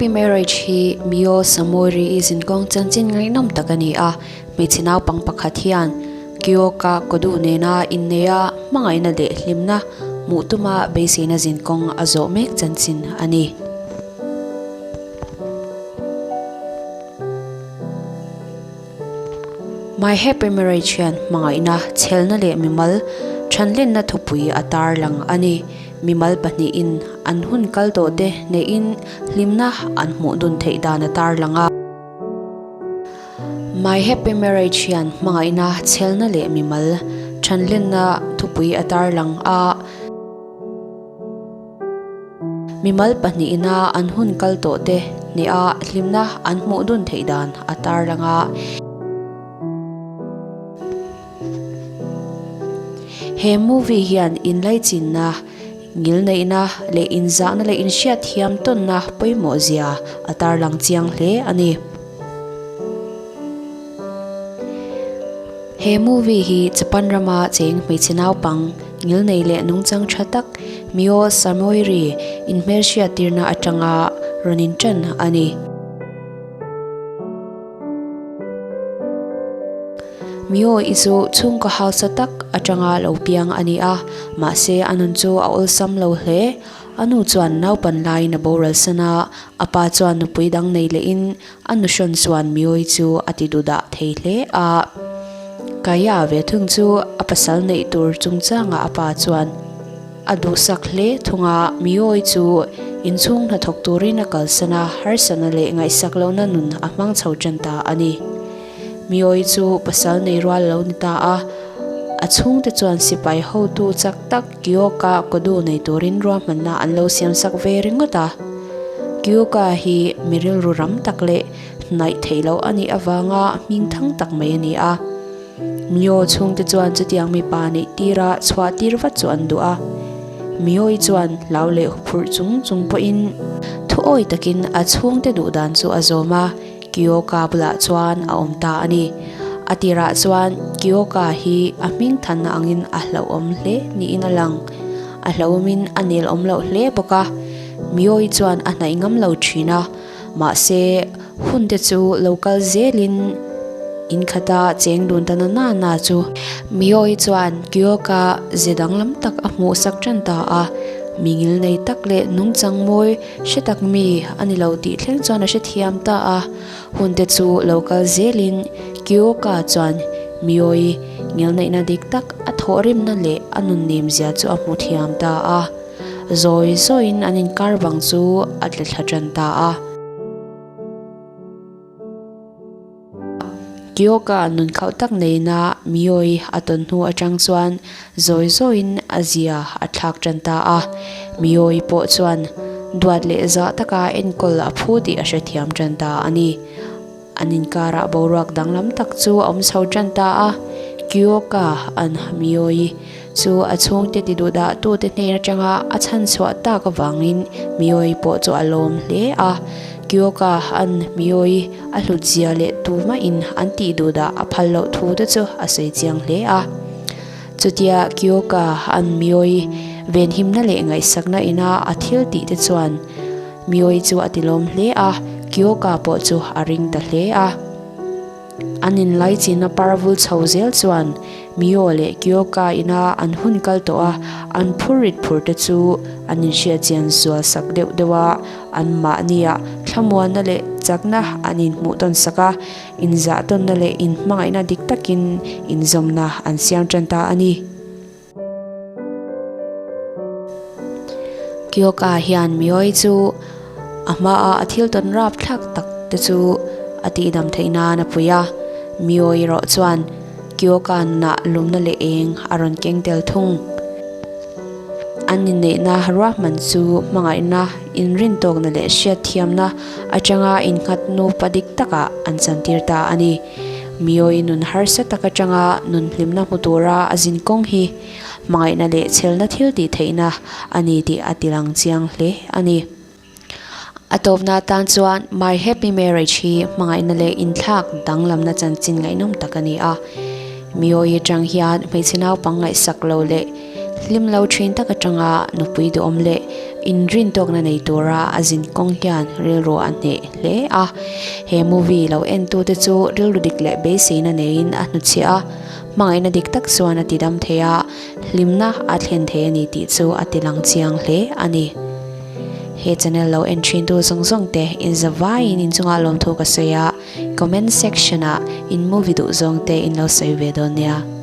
Happy Marriage hi Mio Samori i zinkawng chanchin ngaihnawm tak a ni a, hmeichhe naupang pakhat hian Kyoka Kodu nena inneia hmangaihna leh hlimna hmuh tuma beiseina zinkawng a zawh mek chanchin a ni. My Happy Marriage hian hmangaihna, chhelna leh mimal thanlenna thupui a tarlang a ni. Mimal pahnihin an hun kal tawh te neihin hlimna an hmuh dun theih dan a tarlang a. My Happy Marriage hian hmangaihna, chhelna leh mimal thanlenna thupui a tarlang a. Mimal pahnihina an hun kal tawh te hneha hlimna an hmuh dun theih dan a tarlang a. He movie hian inlaichinna, ngilneihna leh inzahna leh inhriatthiam tawnna pawimawh zia a tarlang chiang hle a ni. He movie hi Japan rama cheng hmeichhe naupang ngilnei leh nungchang tha tak Mio Samoiri inhmelhriat tirna atanga rawn intan a ni. Mio i chu chhungkaw hausa tak atanga lo piang a ni a, mahse a nun chu a awlsam lo hle. A nu chuan naupan laiin a boral san a, a pa chuan nupui dang nei lehin A nuhrawn chuan Mioi chu a ti duhdah thei hle a. Kaya ve thung chu a pasal neih tur chungchangah a pa chuan a duhsak hle thung a. Mioi chu inchhung hnathawk turin a kalsan a, harsatna leh ngaihsak lohna nun a hmang chho tan ta a ni. Mioi chu pasal nei rual lo ni ta a, a chhungte chuan sipai hotu chak tak Kyoka Kodu nei turin ruahmanna an lo siamsak ve ringawt a. Kyoka hi mi rilru ram tak leh hnaih theih loh a nih avanga hming thang tak mai a ni a. Mio chhungte chuan chutiang mipa neih tira chhuah tir vat chu an duh a. Mioi chuan hlau leh huphurh chung chung pawhin thuawi takin a chhungte duh dan chu a zawm a. Kyoka bulah chuan a awm ta a ni. A tirah chuan Kyoka hi a hming thanna angin a hlauhawm hle niin a lang. A hlauhawmin a nelawm loh hle bawk a, Miyoi chuan a hnaih ngam lo thin a. Mahse, hun te chu lo kal zelin in khata cheng dun ta na na na chu Miyoi chuan Kyoka ze danglam tak a hmuhsak tan ta a. Mi ngilnei tak leh nungchang mawi Hre tak mi a ni lo tih thleng chuan a hrethiam ta a, hunte chu lo kal zelin Kyoka chuan Miyoi ngilneihna dik tak a thawhrimna leh a nunnem zia chu a hmu thiam ta a, zawi zawiin an inkar bang chu a tla thla tan ta a. Kyoka nun khauh tak neina Miyoi a tawn hnu atang chuan zawi zawiin a zia a thlak tan ta a. Miyoi pawh chuan duat leh zah taka enkawl a phu tih a hrethiam tan ta a ni. An inkarah boruak danglam tak chu a awm chho tan ta a. Kyoka an Miyoi chu a chhungte ti duhdah tute hnen atanga a chhan chhuah tak avangin Miyoi pawh chu a lawm hle a. Kyoka an Miyoi a hlut zia leh tumahin an tih duhdah a phal loh thu te chu a sawi chiang hle a. Chutia Kyoka an Miyoi venhimna leh ngaihsakna ina a thil tih te chuan Miyoi chu a tilawm hle a, Kyoka pawh chu a ring ta hle a. An inlaichinna parvul chho zel chuan Mio leh Kyoka ina an hun kal tawh a, an phur rit phur te chu an inhriatchian zual sak deuh deuh a, an mahnia thlamuanna leh chakna an inhmuh tawn sak a, inzah tawnna leh inhmangaihna dik takin inzawmna an siam tan ta a ni. Kyoka hian Miyoi chu a hmaa a thil tawn rap thlak tak te chu a tihdam theih nan a pui a, Miyoi erawh chuan Kyoka nunah lumna leh eng a rawn keng tel thung. An inneihna ruahman chu hmangaihna, inrintawkna leh hriatthiamna atanga innghat nupa dik takah an chantir ta a ni. Miyoi nun harsa tak atanga nun hlimna hmu tura a zin kawng hi hmangaihna leh chhelna thil tih theihna a ni tih a tilang chiang hle a ni. A tawpna atan chuan My Happy Marriage hi hmangaihna leh inthlak danglamna chanchin ngaihnawm tak a ni a. Miyoi atang hian hmeichhe naupang ngaihsak lo leh. Hlim lo thin tak atanga nupui duhawm leh inrintawkna nei tura a zin kawng hian rilru a hneh hle a. He movie lo entute chu rilru dik leh beiseina neiin a hnuchhiah a, hmangaihna dik tak chuan a tidam thei a, hlimna a thlen thei a ni tih chu a tilang chiang hle a ni. He channel lo en thintu zawng zawng te inzavaiin inchungah lawmthu ka sawi a, comment section ah in movie duh zawng te in lo sawi ve dawn nia.